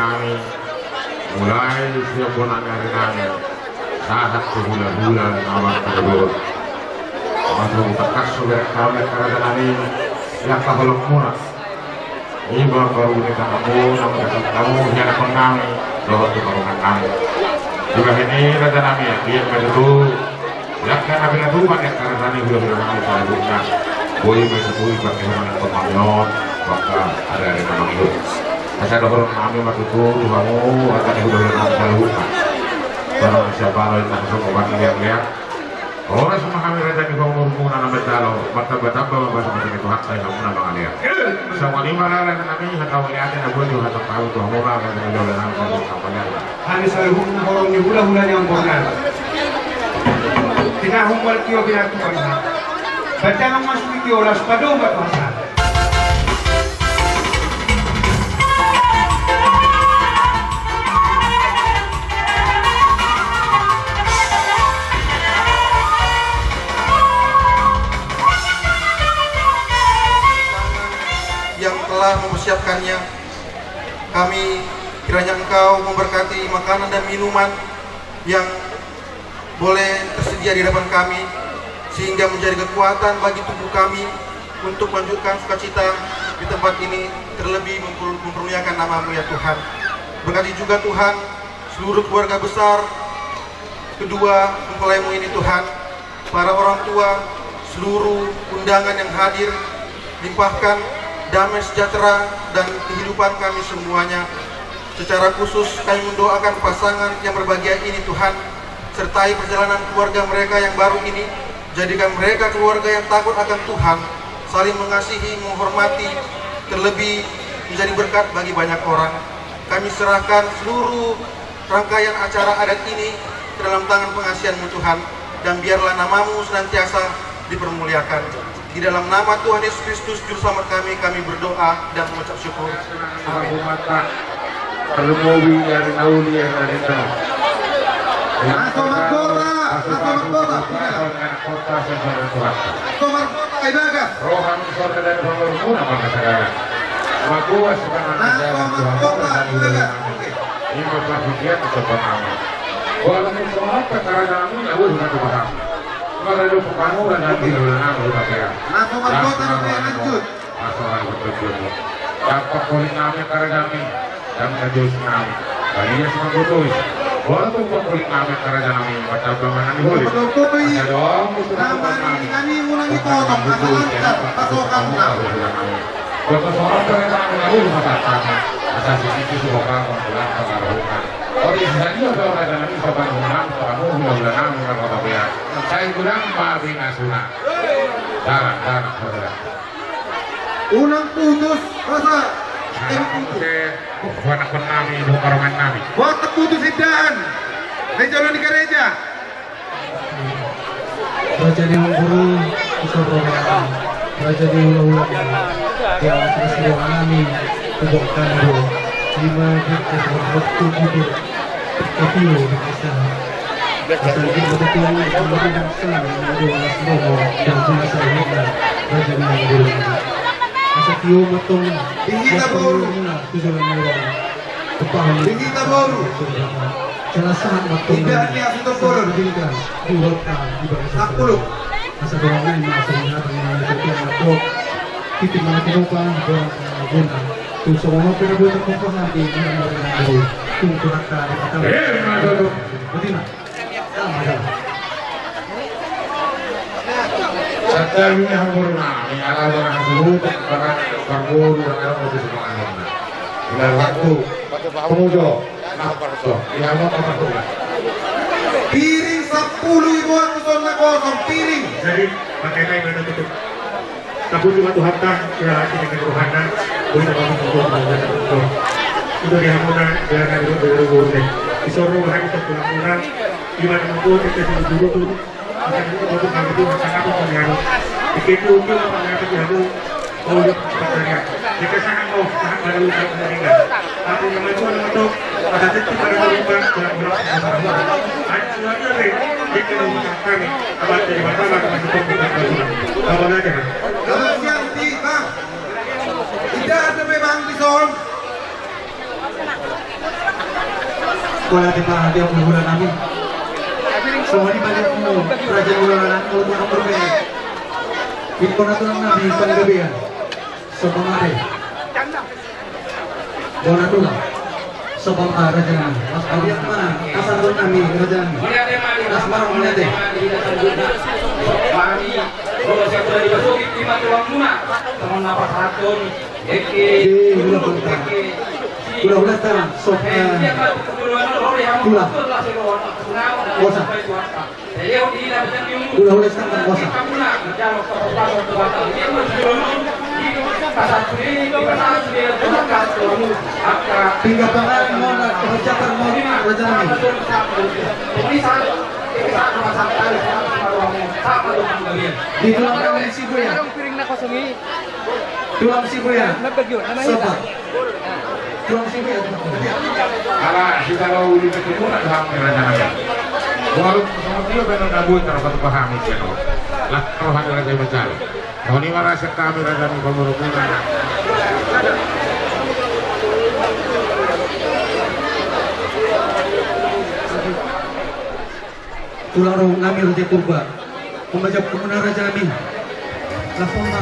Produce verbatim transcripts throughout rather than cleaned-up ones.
Nami, mulai sian bona ni ari nami sahat tu hulahula na marhitehon. Masa tangkas so berek hami angka raja nami, di angka holongmuna. Ima baru ni tanganmu na mendekati hamu, hianakkon nami dohot tu parumaen nami. Dibahen i raja nami, ia ma tutu. Ia kan na pinatupa ni angka raja nami, hulahula nami saluhutna. Boi ma tutu i pake hami on tu angka ari-ari na mangihut. Asa dohonon nami ma tutu tu hamu raja nami, hulahula nami saluhutna. Barang siapa lo inna hasongoban liat-liat. Horas ma hami raja ni pamoruonmuna na manjalo, martamba-tamba ma basa-basa ni Tuhanta di hamuna mangalean. Songon i ma raja nami, hata mauliate na boi diucapkon hami tu hamuna raja ni hulahula nami, hami saluhutna horong ni hulahula ni amporna. Tinahum ma tio pinatupa. Baca nang masuk tio las pado ma Tuhanta. Yang telah mempersiapkannya. Kami, kiranya Engkau memberkati makanan dan minuman yang boleh tersedia di hadapan kami, sehingga menjadi kekuatan bagi tubuh kami untuk melanjutkan sukacita di tempat ini, terlebih memper-, mempermuliakan nama-Mu, ya Tuhan. Berkati juga, Tuhan, seluruh keluarga besar kedua mempelaimu ini, Tuhan, para orang tua, seluruh undangan yang hadir, limpahkan damai sejahtera dan kehidupan kami semuanya. Secara khusus, kami mendoakan pasangan yang berbahagia ini, Tuhan, sertai perjalanan keluarga mereka yang baru ini. Jadikan mereka keluarga yang takut akan Tuhan, saling mengasihi, menghormati, terlebih menjadi berkat bagi banyak orang. Kami serahkan seluruh rangkaian acara adat ini ke dalam tangan pengasihan-Mu, Tuhan, dan biarlah nama-Mu senantiasa dipermuliakan. Di dalam nama Tuhan Yesus Kristus, Juru Selamat kami, kami berdoa dan mengucap syukur. Amin. Tarlumobi di ari na uli, ari na uli. Langsung margora, langsung margora. Langsung margora, ibagas. Roha ni sorga dan pangormuna mangkasagaran. Magoas pangan. Langsung margora, ibagas. Ima parhitean tu sopan nama. Walaupun songon on pe angka raja nami, na boi hupatupa hami. Maradophon hamu raja nami, hulahula nami, hulahula nami. Langsung margota dope, lanjut. Langsung margota dope. Dampak holit nami angka raja nami, dampak jolus nami. Balias ma botois. Walaupun pangholit nami angka raja nami, martamba ma nami holit. Asa adong botois nami, nami mulai potong, asa lancar pasokanna. Botois songon on pe raja nami, na boi hupatupa hami. Asa sititi suhok hami, pulang pangaruhna. Ori sadia do raja nami, sopan nami, sopan nami, hulahula nami, marhata bea. Sai godang ma pinasuna. Darat, darat, darat. Unang putus asa. Unang putus. Buat akun nami, buat parumaen nami. Buat putus indahan. Di jolo ni gereja. Raja ni amangboru, isor roha nami, raja ni hulahula nami, di atas roha nami, tubuhkan do, ima di atas roha waktu tidur, tapi lo di kisah. Asal di mata Tuhan, sama dengan sana, ada orang semua, dan cuma saya, raja ni amangboru. Asa tio ma tong, di hita boru. Tujuan ni orang. Kepaham. Di hita boru. Salah sahat ma tong. Tidak ni aku tong boru. Berikan di hota di bangsa. Sepuluh. Asa doang ni, asa doang ni, asa doang ni. Titi mana kinopa, doang guna. Tu songon on pe na boi tong kompahan di, di amangboru. Tu Tuhanta di kata. Eh, mana tu? Betina. Santabi ni amangboru nami, ala barang suhut, barang parboru, barang adong boru tu sumangan nami. Ila waktu, pemudo, nafsu, ila mau apa tu? Piring sepuluh ibu aku sonna kosong, piring. Jadi, pakai tai mana tutup? Tapuji ma Tuhanta, ila hati dengan rohana, boi tong kompahan tu. Itu di hamuna, ila hati dengan rohana, isor roha hami tu hamuna, ima na mambuat hita dulu-dulu tu. Tidak ada memang di son. Mauliate ma di hamu hulahula nami. Songon i ma di hamu raja ni hulahula nami, molo tung pe ingkon na tulang nami panggabean. Sombong ma. Bona tulang. Sombong ma raja nami. Las ma roha nami raja nami. Las ma roha mauliate. Hulahula ta. Tulang. Boasa. Hulahula, stang, stang, boasa. Pinggan pangaring ma on, raja nami. Di tulang nami si Buya. Tulang si Buya. Sobat. Tulang si Buya. Ala sitaro uli keturunan hami raja nami. Walau sama dia benar na buat terdapat pahami siapa. Lah, kalau hanya raja macam. Kau ni marasa kami raja ni pemurung. Tulang roha nami Raja Purba. Pembaca pemuna raja nami. Langsung ma.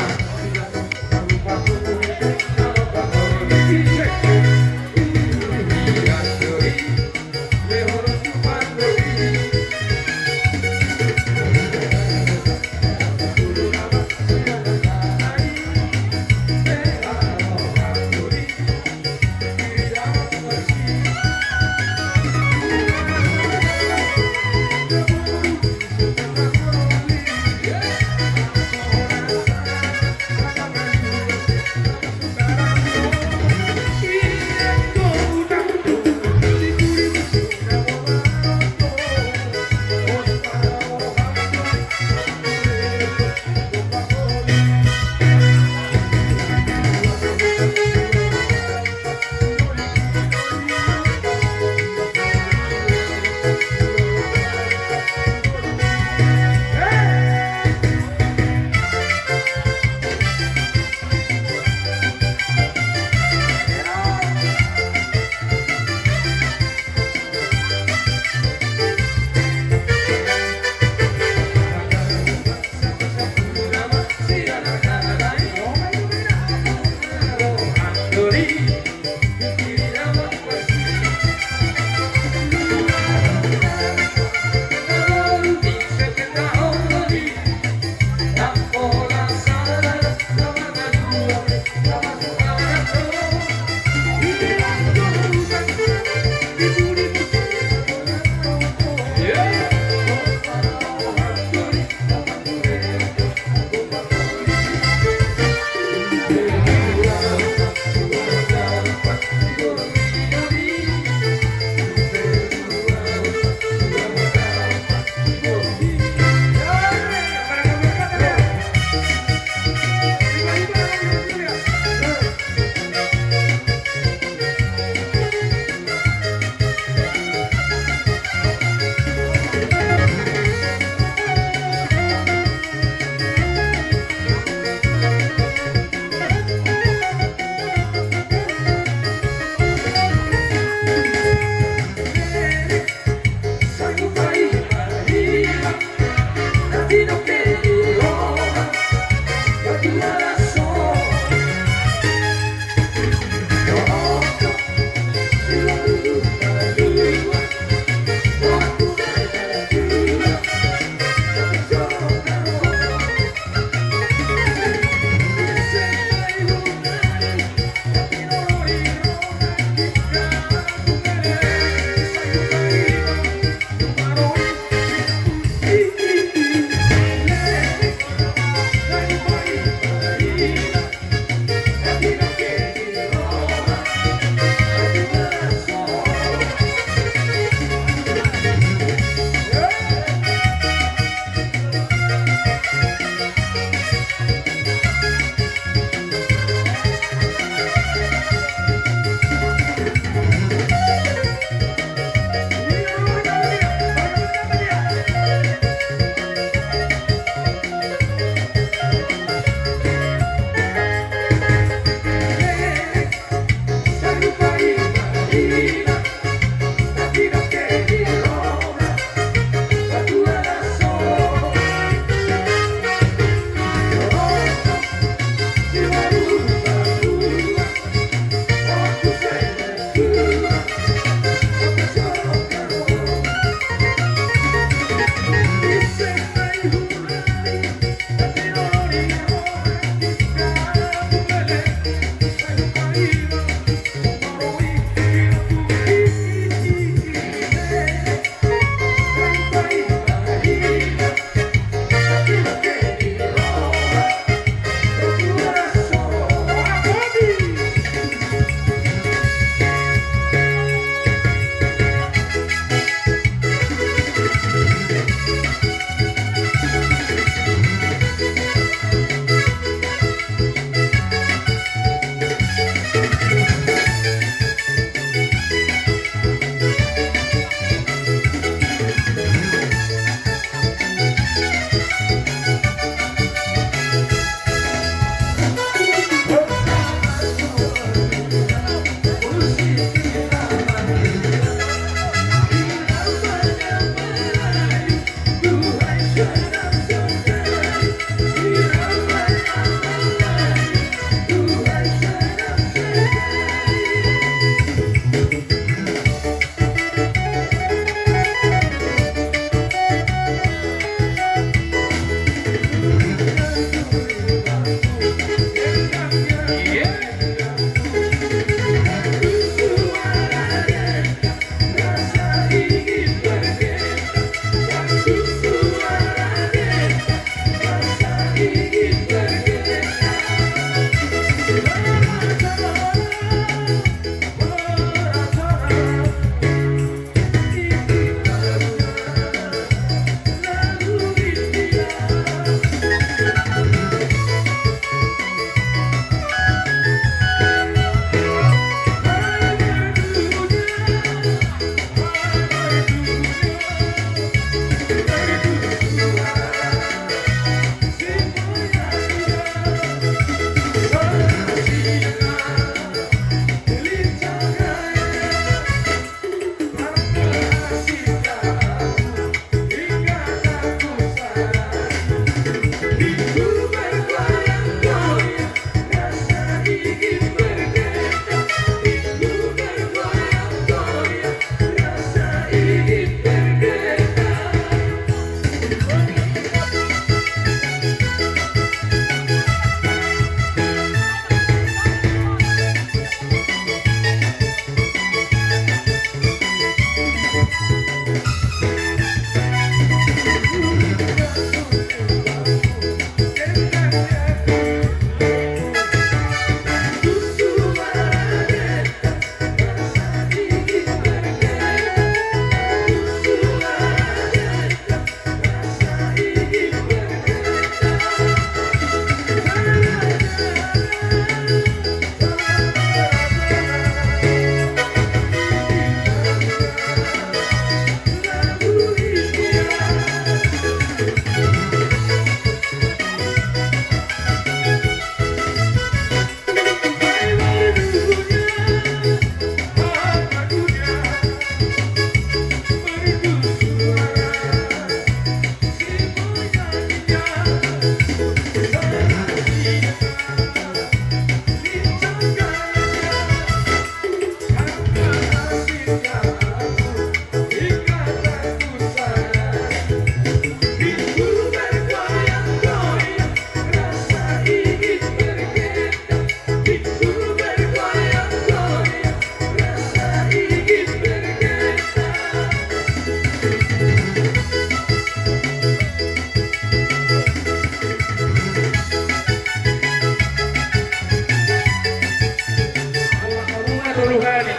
Tolu hali.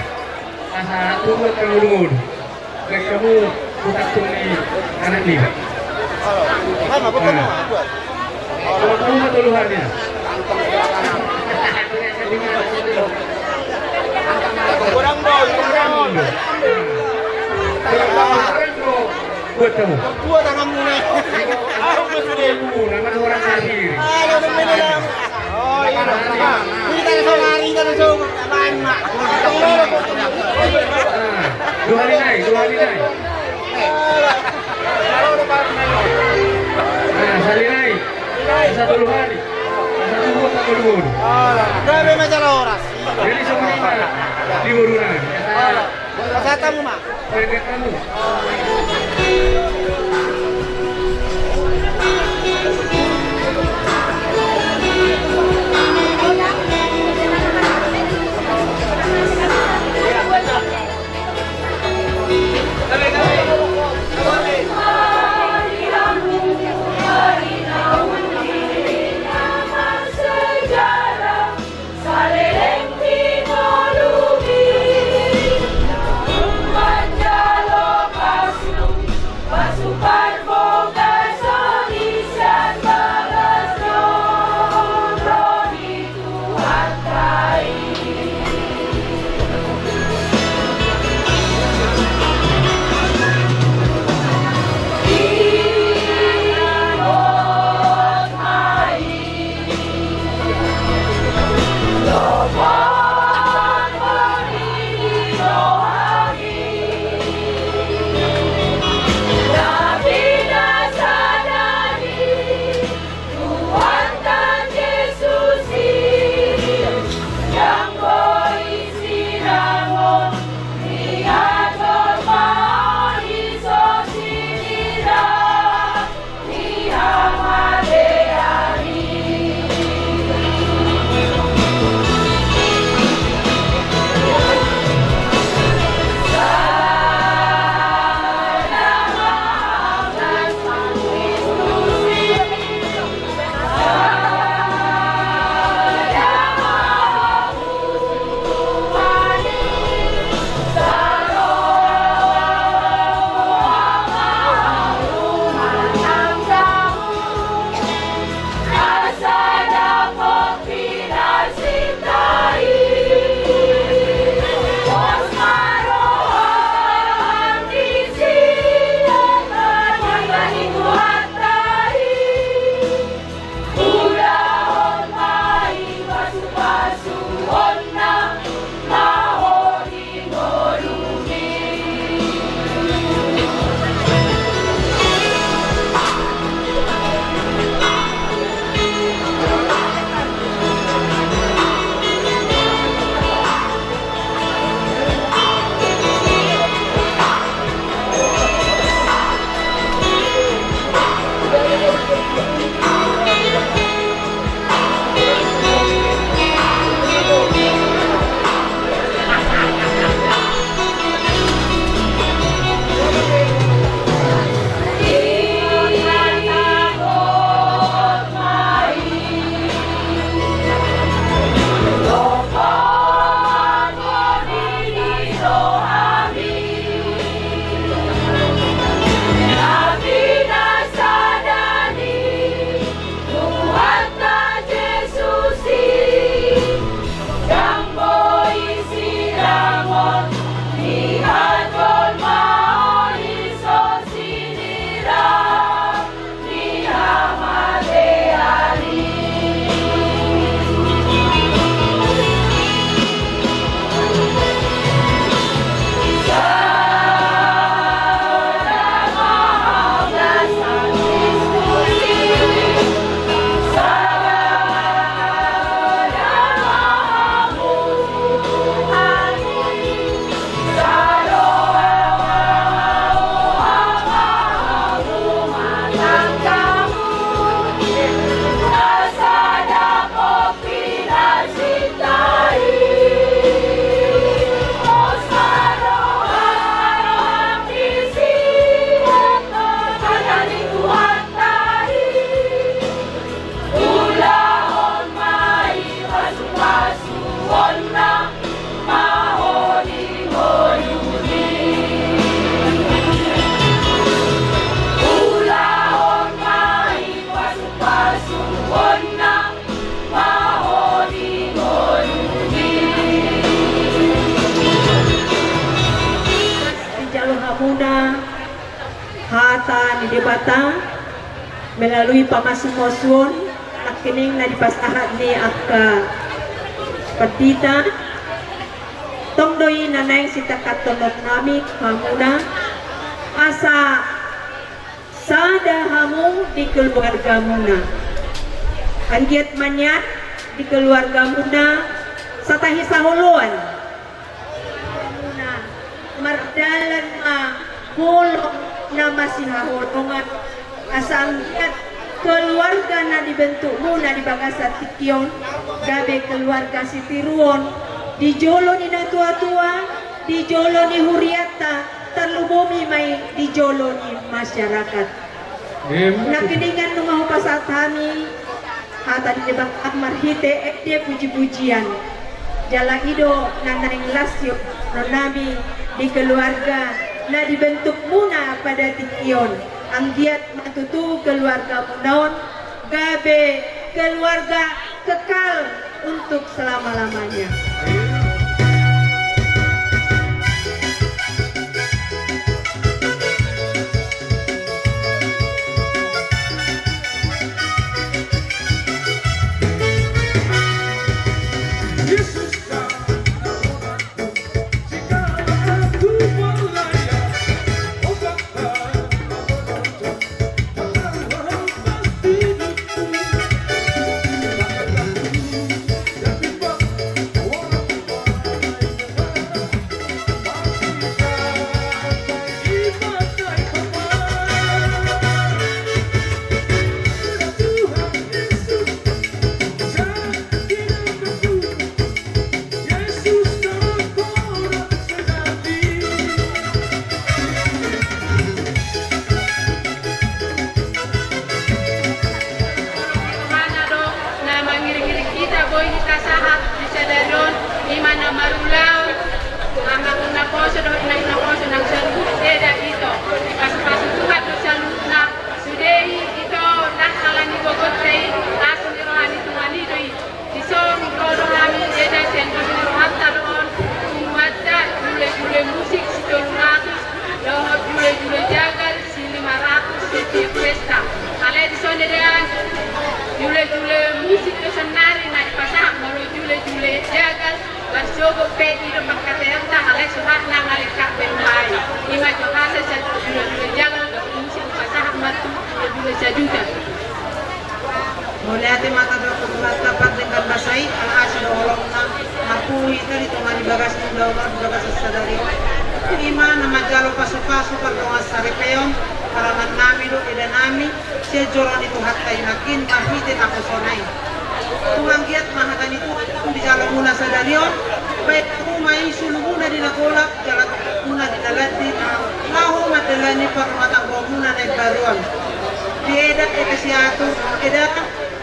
Asa tubuat pangolungolu. Baen hamu tu tangkung ni anak niba. Nah. Tolu hali. Godang do, godang do. Buat kamu. Buat tanganmu nih. Aku sudah. Kamu nama orang kafir. Ayo, temen dalam. Oh, iya. Ini tadi sama hari, tadi sama. Apaan, Mak? Nah, dua hari naik, dua hari naik. Nah, sehari naik. Satu hari. Satu buat, satu buat. Berapa macam orang? Jadi semua lima. Lima orang. Satu, Mak. Saleleng pingolumi, manjalo pasu, pasu hata ni Debata melalui pamasumasuon nangkining na dipasahat ni angka pandita. Tong do i na naeng sitangkashonon nami hamuna, asa sada hamu di keluargamuna. Anggiat ma nian di keluargamuna satahi saoloan. Mardalan ma holong na masihaholongan, asa anggiat keluarga na dibentukmuna di bagasan tingki on gabe keluarga sitiruon di jolo ni natuatua, di jolo ni hurianta, tarlumobi ma i di jolo ni masyarakat. Nangkiningan nunga hupasahat hami hata ni Debata marhite ende pujipujian. Jala i do na naeng las sihohononnami di keluarga na dibentukmuna pada tingki on. Anggiat ma tutu keluargamuna on gabe keluarga kekal untuk selama-lamanya. Mana do na mangiring-iring hita, boi hita sahat di sadari on, i ma na marulaon, amak naposo dohot inang naposo nang saluhut eda ito. Dipasupasu Tuhan do saluhutna. Sude i ito, ndang ala ni gogonta i, asi ni roha ni Tuhan i do i. Dison ro do hami eda sian pos ni rohanta do on, tu Nuaeng, jule-jule musik sitolu ratus, dohot jule-jule jagal silima ratus, setiap pesta. Alai dison eda, jule-jule musik do sannari na dipasahat, molo jule-jule jagal, marsogot pe i do pangkataionta, alai suhat nang alai kak pe umai. I ma jo hasa sian jule-jule jagal, dohot musik dipasahat ma tu jule-jule sajuta. Mauliate ma tadok tu Tuhanta pardenggan basa i, ala asi do holongna, marpungu hita di tonga ni bagas ni ulaon on di bagasan sadari on. I ma na manjalo pasupasu pardongansaripeon, paramannami dohot edanami, sian joro ni Tuhanta i nangkin marhite naposona i. Tung anggiat ma hata ni Tuhan dijalo muna sadari on, baen hamu ma i sulumuna di na golap, jala tongtongmuna di na landit, laho mandalani parrumatanggaonmuna na imbaru on. Di eda, eda siatu, eda,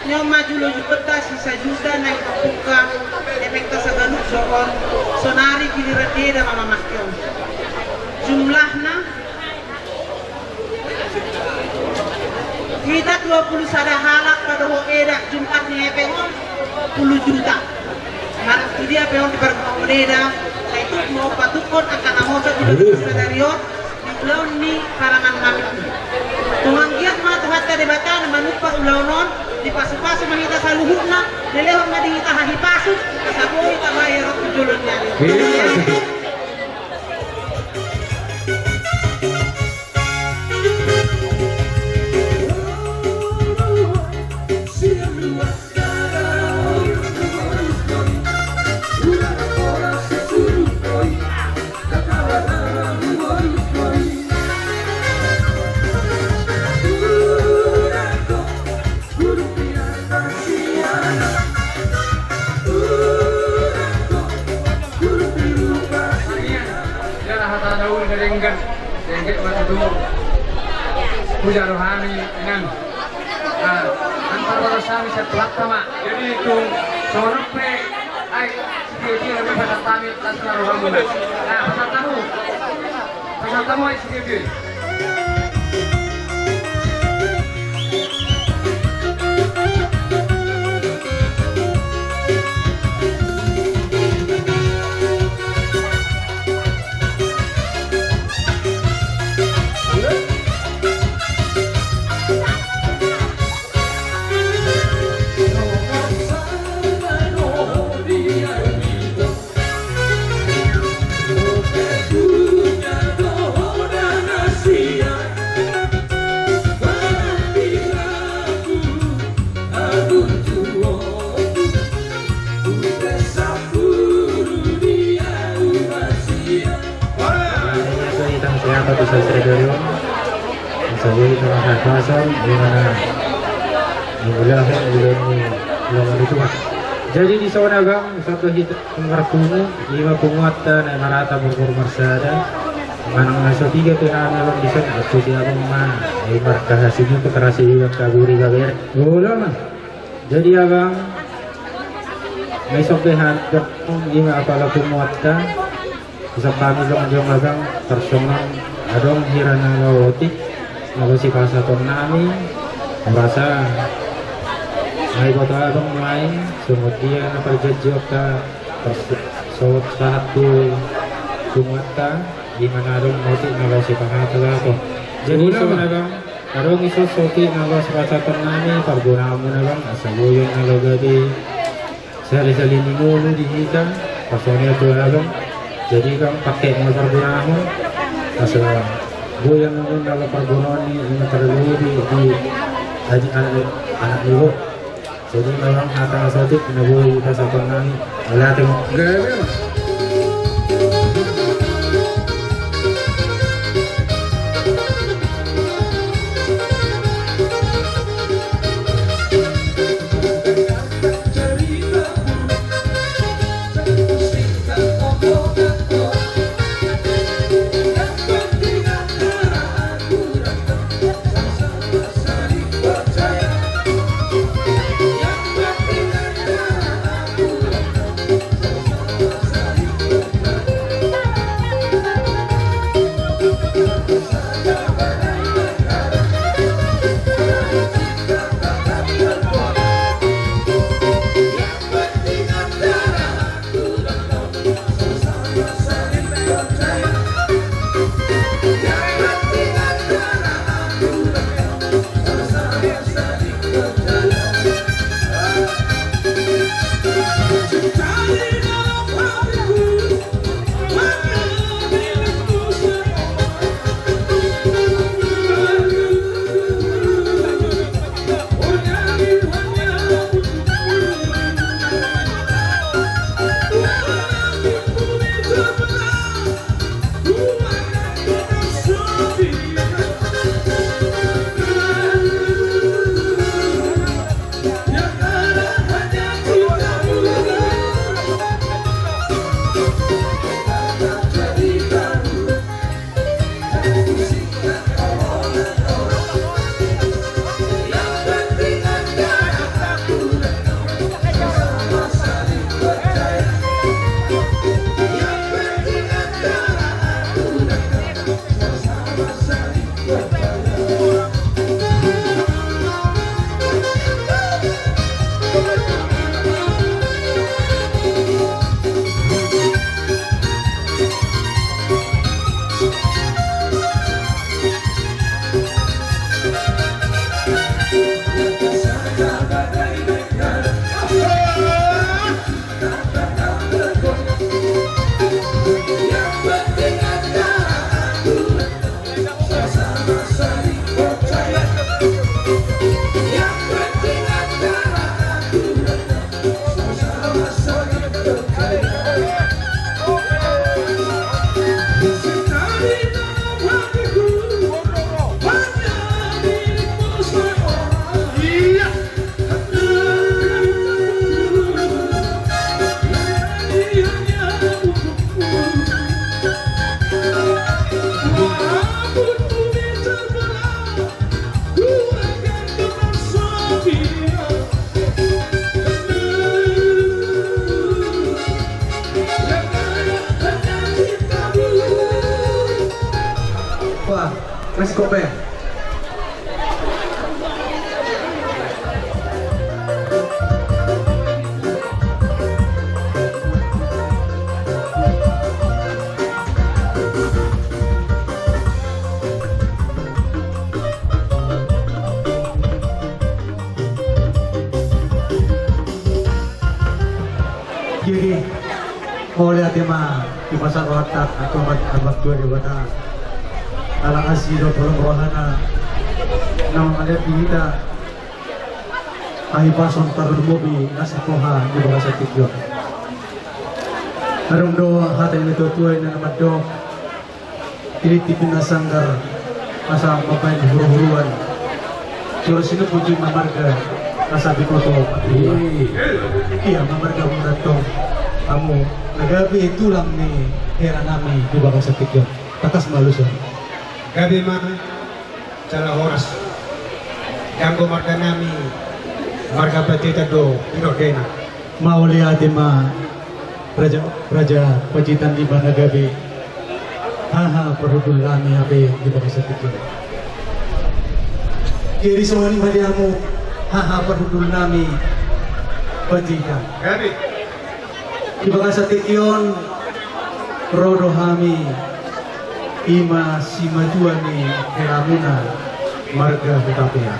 nion ma julojulonta sisajuta na ingkon pungka, epengta saganup do on, sonari giliran di eda ma mamangke on. Jumlahna, hita dua puluh sada halak padohot eda jumlah ni epeng on, puluh juta. Martudia pe on di pargaulan eda, sai tuk ma patukon angka na hot di bagasan sadari on, di ulaon ni parangan nami. Tung anggiat ma Tuhanta Debata na manumpak ulaon on, dipasupasu ma hita saluhutna, dilehon ma di hita hahipason, asa boi tabahen ro tu joloan ni ari on. Jala hata na uli na denggan, denggan ma tutu. Puja rohani nang. Ah, antar rohani siap pelak sama. Jadi tung songon pe, ai, dia dia lebih pada kami, tas na rohani. Nah, pesan tamu. Pesan tamu, ai, Satu sastra dari on. Saboi tengah pasal di mana mengulahkan bulan ni ulama itu, Mas. Jadi di sana, Bang, satu hit marpungu, lima punguanta na marata berkor marsada. Manang na so piga pe hami, Bang, di sana, aku si Abang ma, ai markahasi juga kerasi juga kaburi kaber. Ulama. Jadi, Abang, na isop be hami, Bang, ima apala punguanta. Isop hami, Bang, jong, Abang, tarsongon adong hira na laho otik, na laho sipasahaton nami, merasa na iboto Abang nuaeng, songon dia na parjanjionta, tars-, so sahat tu punguanta, ima na adong otik na laho sipasahaton. Jadi, Ulama. Songon, Abang, adong ison sotik na laho sipasahaton nami, pargonamuna, Bang, asa boi on na laho gabe sahali-sahali ni ngolu di hita, pas on ia tu Abang. Jadi, Bang, pake ma pargonahon, asa boi on na laho pargonahon ni, ima tarlobi di, di, anak, anak ni ho. Jadi, memang hata na sotik na boi pasahaton nami. Mauliate ma. Gabe ma. Wah, masih kok, Bang? Jadi, mauliate ma di pasar rohanta, atau ma-, ma-, tua Debata. Ala asi dohot holong rohana, na mangalehon di hita hahipason tarlumobi na sapoha di bagasan tingki on. Adong do hata ni natua-tua i na mandok, Tingki na sanggar asa mambahen huruhuruan. Jolo sinumpu jo i ma marga asa binoto. Iya. Iya ma marga muna tong. Hamu na gabe tulang ni hela nami di bagasan tingki on. Tangkas ma alusan. Gabe ma jala horas. Anggo marga nami marga Panjaitan do, i do dena. Mauliate ma raja, raja Panjaitan, i ma na gabe haha parhundul nami hape di bagasan tingki on. Jadi songon i ma di hamu haha parhundul nami Panjaitan. Gabe. Di bagasan tingki on ro do hami, i ma simatua ni helamuna marga Hutapea.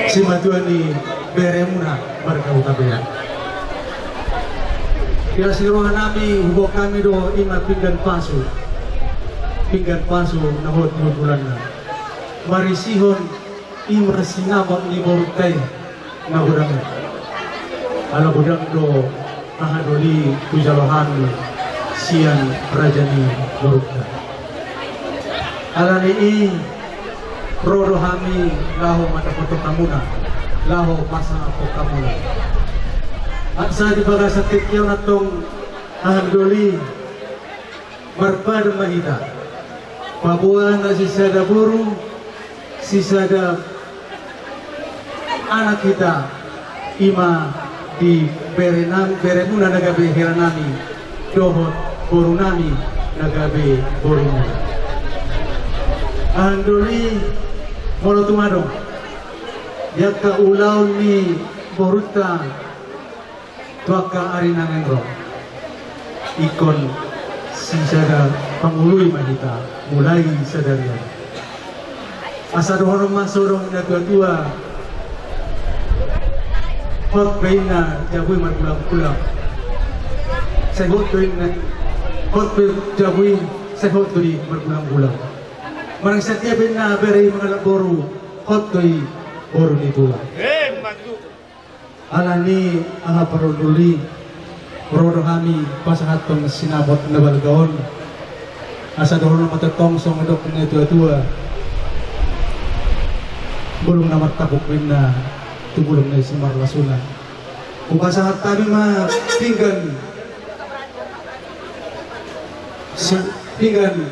Simatua ni beremuna marga Hutapea. Di las ni roha nami huboan hami do i ma pinggan pasu. Pinggan pasu na hot ni hundulanna. Marisihon i ma sinamot ni borunta i na godang i. Ala godang do haha doli hujalo hami sian raja ni borunta. Alani i ro do hami laho mandapothon hamuna, laho pasahathon hamuna. Asa di bagasan tingki on antong haha doli, marpadan ma hita. Paboa na sisada boru, sisada anak hita, i ma di bere nam-, beremuna na gabe hela nami, dohot boru nami na gabe borumuna. Haha doli, molo tung adong di angka ulaon ni borunta tu angka ari na naeng ro, ingkon sisada pangoloi ma hita mulai sadari on. Asa dohonon ma songon na tuatua: Hot pe inna jabu i margulanggulang. Sai hot do inna, hot pe jabu i, sai hot do i margulanggulang. Manang sadia pe inna bere i mangalap boru, hot do i boru ni tulang. Alani i, haha parhundul, ro do hami pasahathon sinamot na balga on. Asa dohonon ma tongtong songon didok ni na tuatua: Bulung na martapuk inna tu bulung ni simarlasuna. Hupasahat hami ma pinggan si-, pinggan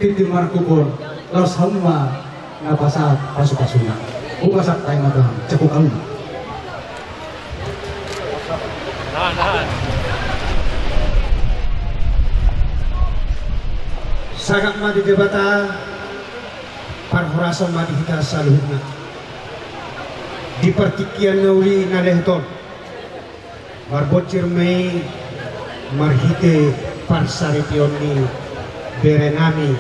tintin marhubor, laos hamu ma na pasahat pasupasuna. Hupasahat hami ma tu hamu, cakup hamu ma. Sangap ma di Debata, parhorasan ma di hita saluhutna. Di partingkian na uli na lehet on, marbonsir ma i marhite parsaripeon ni bere nami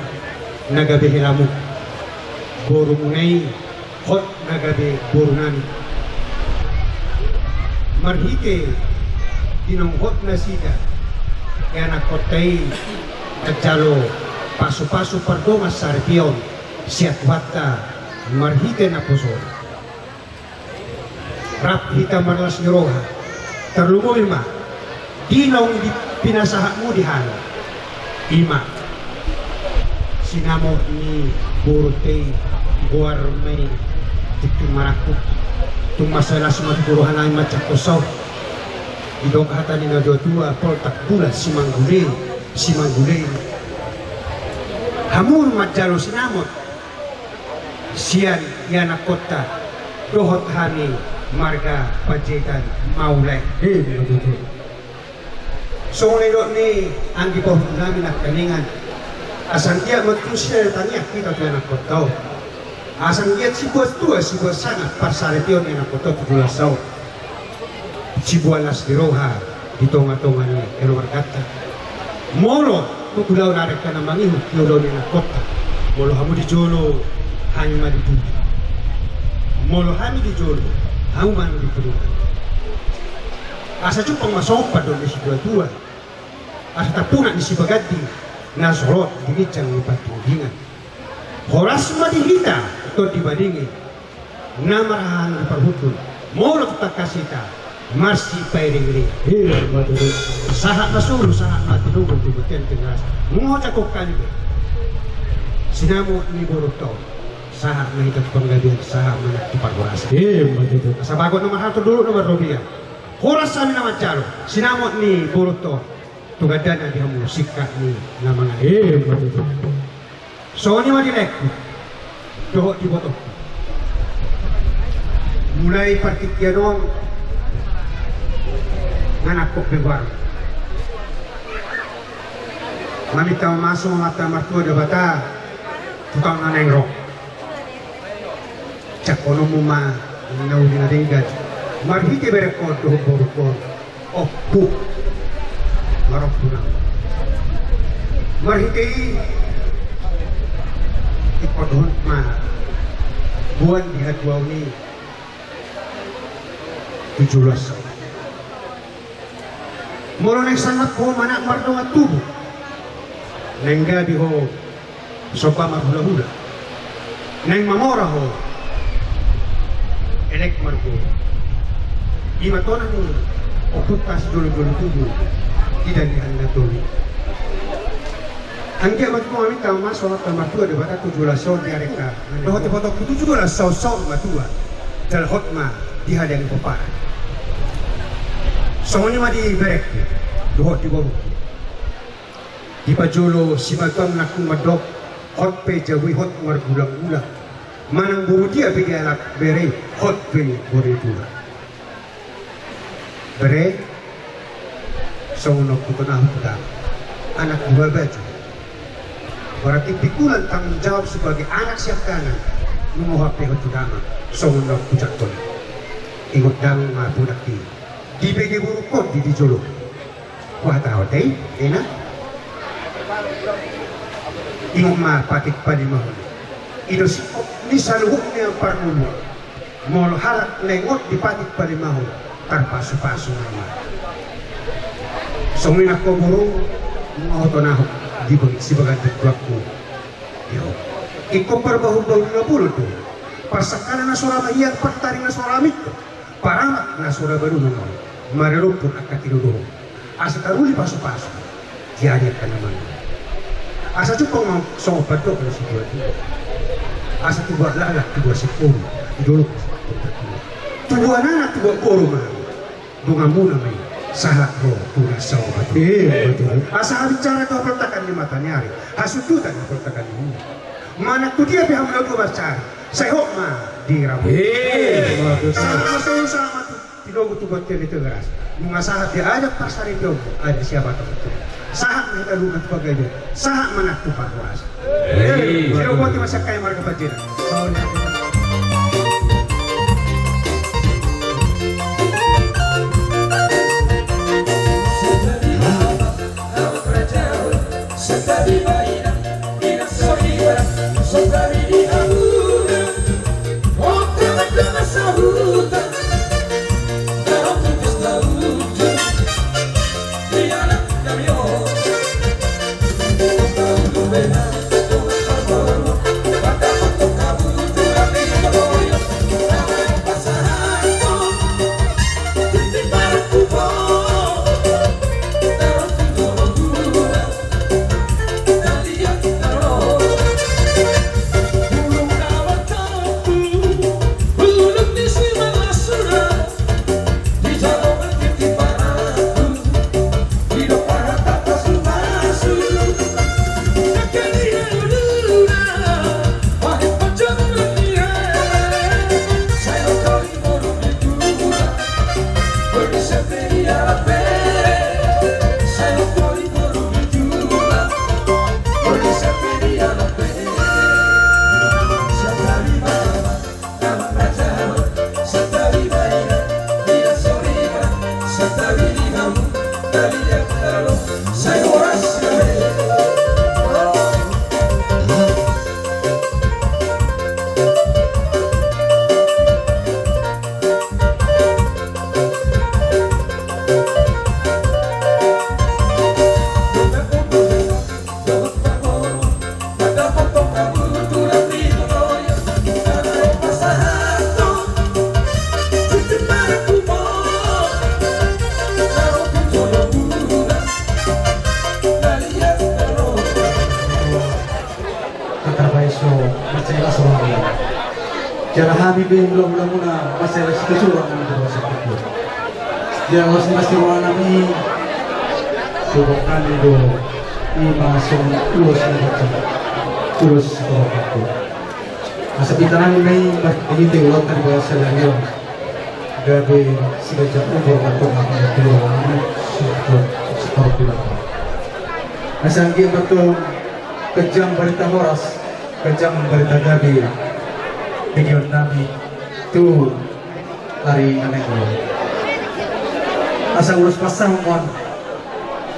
na gabe helamu, borumuna i hot na gabe boru nami. Marhite di naung hot nasida ianakkonta i manjalo pasupasu pardongansaripeon sian Tuhanta marhite naposo on. Rap hita marlas ni roha, tarlumobi ma di naung di pinasahatmu di hami. I ma sinamot ni borunta i, goar ma i Tintin Marangkup. Tung mansai las ma tutu roha nami manjangkon saut. Didok hata ni na tuatua: Poltak bulan simanggule, simanggule. Hamu manjalo sinamot sian ianakkonta dohot hami marga Panjaitan ma ulaon. Songon na nidok ni anggi pahompu nami nangkiningan, asa anggiat ma tutu sisada tangiang hita tu ianakkonta on. Asa anggiat sibuat tua sibuat sangap parsaripeon ni ianakkonta on tu joloan on. Sibuat las ni roha di tongatonga ni keluarganta. Molo tu ulaon na rengka na mangihut di ulaon ni ianakkonta, molo hamu di jolo, hami ma di pudi. Molo hami di jolo, hamu ma di pudi. Asa jumpang ma sompat do ni situatua, asa tampunak ni sibaganding na solot di ginjang ni partingkian. Horas ma di hita, Tondi Madingin, na marhahaanggi parhundul, molo tu tangkas hita marsipairingiring. Sahat ma solu, sahat ma tinobol di bontean Tenggaras. Nunga hujalo hami be. Sinamot ni borunta on, sahat ma hita tu panggabean, sahat ma nang tu parhorasan. Ima tutu. Asa bagot na marhalto, dolok na marrobean. Horas hami na manjalo sinamot ni borunta on tu gandana di hamu singkat ni na mangae. Ima tutu. Songon i ma di laengku dohot di ibotongku. Mulai partingkian on nga nangkok be goarmu. Maminta mamasu ma Amanta Martua Debata tu taon na naeng ro. Jangkononmu ma na uli na denggan marhite berengkon dohot borungkon. Ompu marompu nang. Marhite i ingkon dohot ma boan di hatuaon i tu joloan on. Molo naeng sangap ho manat mardongan tubu, naeng gabe ho somba marhulahula, naeng mamora ho elek marboru. Ima tona ni ompunta sijolojolo tubu di dalihan na tolu. Anggiat ma tutu maminta mamasu Amanta Martua Debata tu joloan on di arengka dohot ibotongku tu joloan saonsaon matua. Jala hot ma dihalean ni pomparan. Songon i ma di berengku dohot di borungku. Dipajolo simatuam nangkin mandok, hot pe jabu i hot margulanggulang. Manang boru dia pe dialap bere i, hot pe boru i tulang. Bere, songon na hupatupa ho tu damang, anak buha baju. Berarti pikulan tanggung jawab sebagai anak siangkangan. Nunga huampehon tu damang, songon na hujangkon. Ingot damang ma punang i. Dibege borungkon di, di jolo. Huhatahon dei, ena. Ingot ma patik palimahon. I do singkop ni saluhut ni parngoluan. Molo halak na ingot di patik palimahon, tarpasupasu ma i. Songon i nangkin boru, nunga hutonahon di bagi, sibaganding tuangku. Ingkon parbahulbahul na bolon do. Parsangkalan na so ra mahiang, partaring na so ra mintor. Paramak na so ra baru nunga on, marerompu angka tinodohon. Asa taruli pasupasu di ari angka na mangan. Asa jumpang ma songon pandok na situatua. Asa tubuan laklak, tubuan singkoru, di dolok. Tubuan anak, tubuan boru ma. Donganmuna ma i, sahat ho tu na saopat. Asa habicara tu hapoltakan ni mataniari, hasundutan hapoltakan ni hula. Manang tu dia pe hamu na dua mansari, sai hot ma di rambu. Sama solu sama tu tinogu tu bontean ni Tigaras. Nunga sahat di adat parsaripeonmu, adat siapa tu. Sahat ma hita luhut tu panggabean, sahat ma nang tu parhorasan. Siro boti masa kaya marga Panjaitan. Jala hami pe hulahula muna masih ada situ surang nang di rumah sakit tu. Jala masih masih ruangan nami. Surang nami do. Ima song ulos nami. Ulos surang nami. Asa pita nami nai bah ini te ulos tadi bahasa dari yo. Gabe sigaja umur nantong aku nantong aku. Asa anggi nantong kejang barita horas. Kejang barita gabe di gabe nami tu ari na naeng ro. Asa ulos pasahat on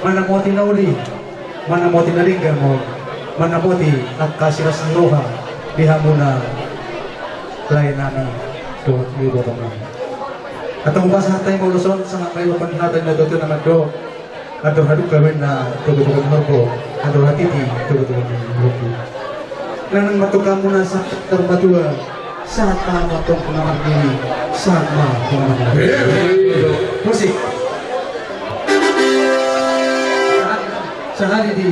manamoti na uli, manamoti na denggan on, manamoti angka silas ni roha di hamuna lae nami dohot iboto nami. Antong pasahat hami ma ulos on sahat ma i dohot hata ni na tuatua na mandok. Andor haduka baen na togutogu ni horbo, andor hatiti togutogu ni horbo. Nang nang martongka muna sahat tu matua, sahat ma martongka na marnini, sahat ma tu na marnini. Musik. Sahali di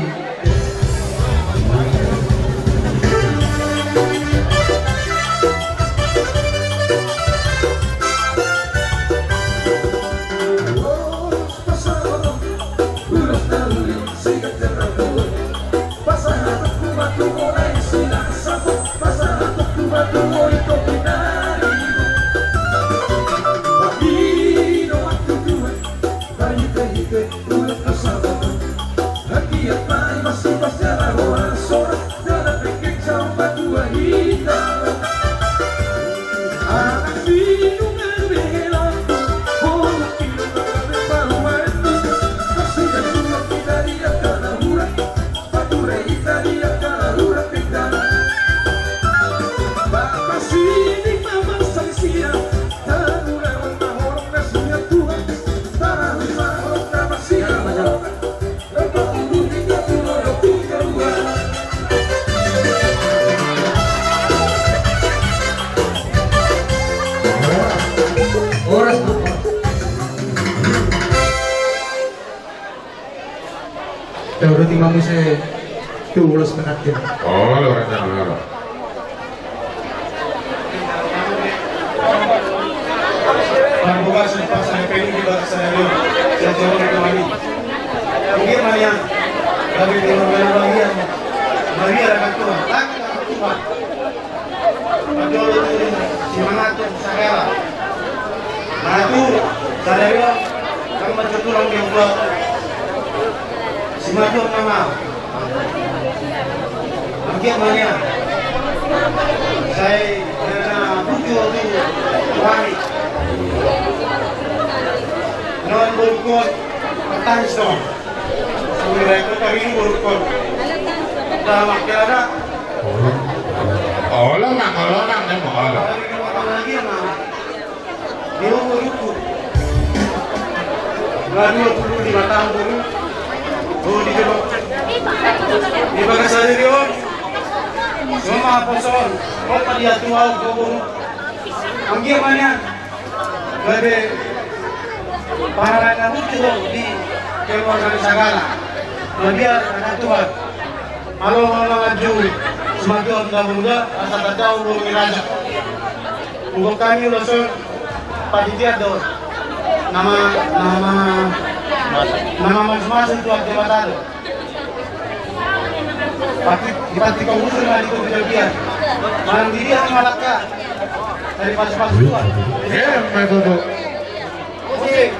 Tau roti ma muse tu ulos pengantin. Oh, lo rasa lo. Pambuka sumpah saya penuh di bangsa saya. Saya jawab itu lagi. Mungkin Maria, tapi di rumah Maria, Maria akan Tuhan. Lagi akan Tuhan. Pajolo tu si mangatur sagala. Mangatur sadari on kami manjatulang di ugla. Si mangatur nama. Anggiat ma nian. Sai na butuh tu wangi. Non borukon. Tangis dong. Sudah ikut kami borukon. Dalam akhir ada. Olo nang, olo nang, nang, olo. Di umur itu. Dua puluh lima tahun dulu. Oh, di Jepang. Di Makassar ini, oh. Semua poson. Oh, pada tua, oh. Anggiat ma nian. Gabe pangarahon na lucu do di keluarga ni sagala. Mabiar anak Tuhan. Alo mama maju. Semakin dalam muda asa tadau burung raja. Untuk kami ulos on panitia do. Nama nama nama masing-masing tuan jabatan do. Pati, dipati kau usul na di kopi dia. Manang diri yang malaka. Dari pas-pas dua. Iya, main foto. Oke.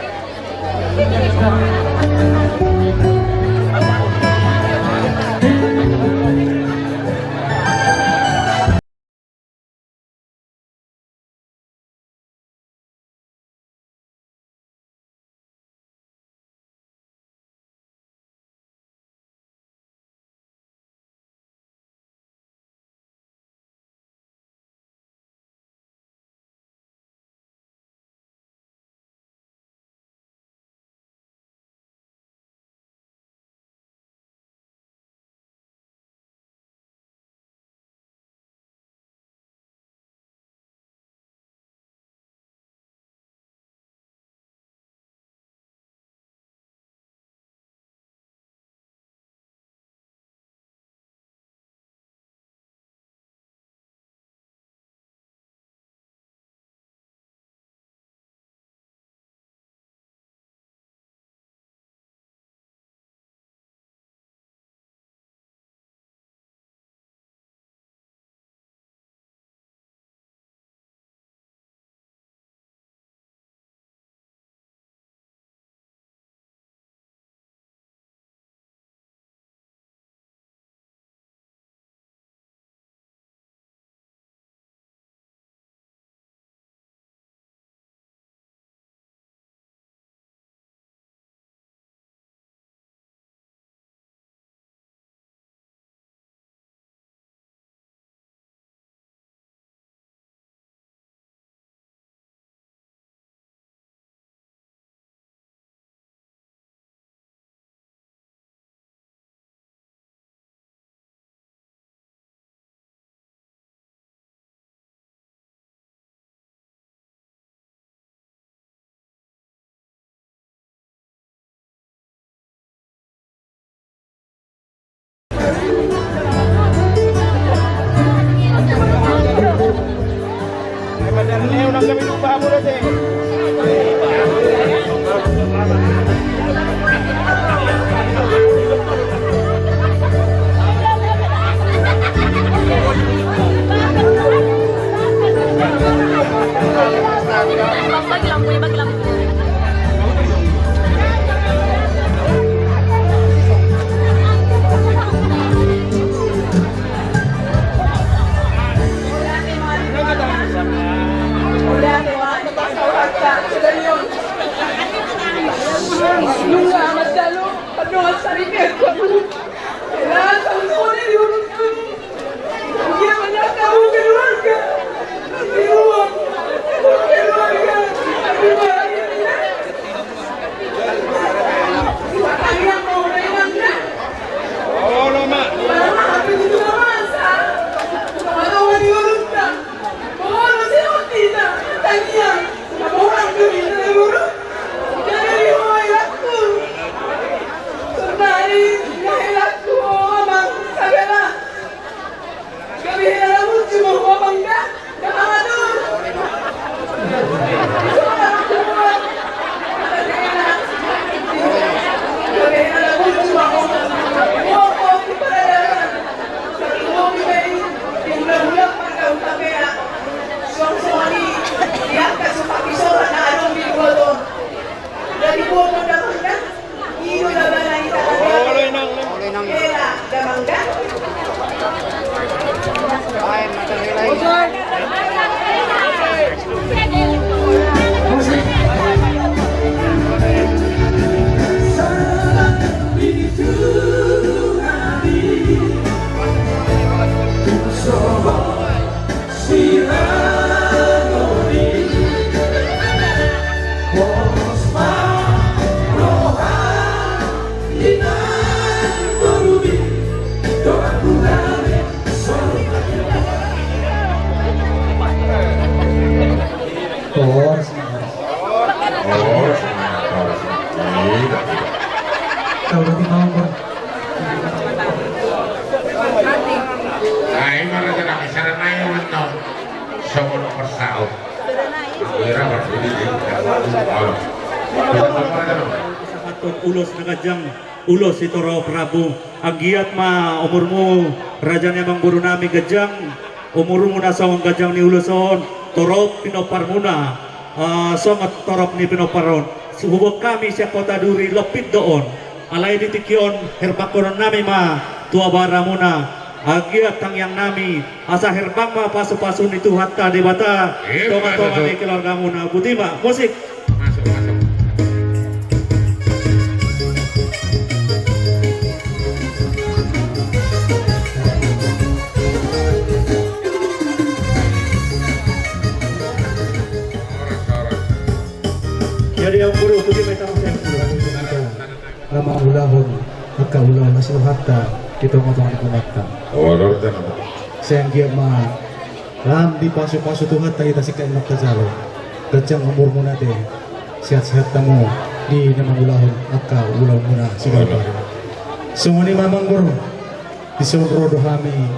Horas, horas. Tidak, tidak. Kau berarti mau, Bang? Ai, mana tenang, sana naik, mantap. Sama nomor satu. Pasahathon ulos na ganjang, ulos sitorop rambu. Anggiat ma umurmu, raja ni amangboru nami, ganjang umurmu na songon ganjang ni ulos on, torop pinomparmuna, eh, songon torop ni pinompar on. Huboan hami sian Kota Duri, lompit do on. Alai di tingki on, herbangkonon nami ma tu abaramuna. Anggiat tangiang nami, asa herbang ma pasupasu ni Tuhanta Debata, tongatonga ni keluargamuna. Boti ma, musik. Masuk, masuk. Jadi, amangboru, boti ma hita, amangboru. Lam mangulahon angka ulaon na sinuhanta di tongatonga ni punguanta. Sai anggiat ma lam dipasupasu Tuhanta hita singkat ni na tajalo. Ganjang umurmuna ate, sehatsehat hamu di na mangulahon angka ulaonmuna siganup ari. Songon i ma, amangboru. Dison ro do hami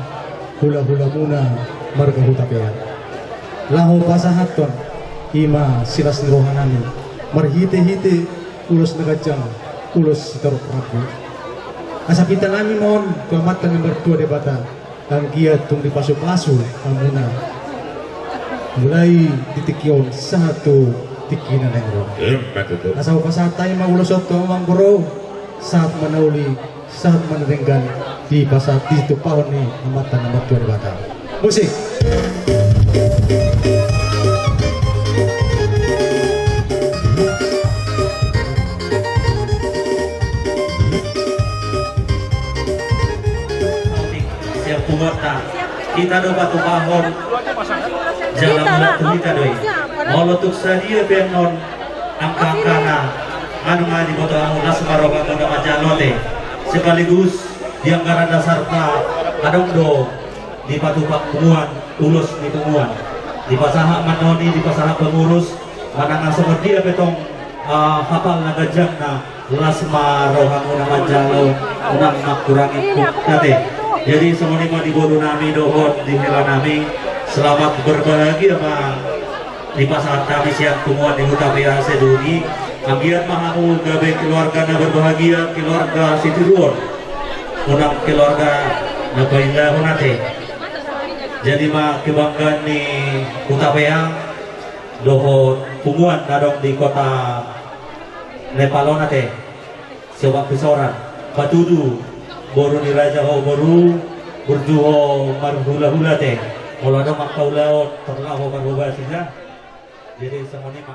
hulahulamuna marga Hutapea laho pasahathon i ma silas ni rohanami marhitehite ulos na ganjang, ulos sitorop rambu. Asa pintanami ma on tu Amanta na martua Debata, anggiat tung dipasupasu hamuna mulai di tingki on sahat tu tingki na naeng ro. Asa hupasahat hami ma ulos on tu amangboru, sahat ma na uli, sahat ma na denggan, dipasahat, ditumpahon ni Amanta na martua Debata. Musik. Siap, punguanta. Hita do patumbahon jala mauliate tu hita do i. Molo tung sadia pe annon angka-angkana, anu ma diboto hamu, las ma rohamuna manjalo ate. Sekaligus di anggaran dasarta adong do dipatupa punguan, ulos ni punguan. Dipasahat ma annon i, dipasahat pengurus, manang songon dia pe tong, ah, hapal na ganjangna, las ma rohamuna manjalo, unang mangkurangi punguan ate. Jadi songon i ma di boru nami dohot di hela nami, selamat berbahagia ma dipasahat hami sian punguan ni Hutapea Siduri. Anggiat ma hamu gabe keluarga na berbahagia, keluarga sitiruon, unang keluarga na pailahon ate. Jadi ma kebanggaan ni Hutapea dohot punguan na adong di kota Nepal on ate. Siobak pisoran, patudu, boru ni raja ho boru, burju ho marhulahula ate. Molo adong angka ulaon, torlak ho marhobas i da. Jadi songon i ma.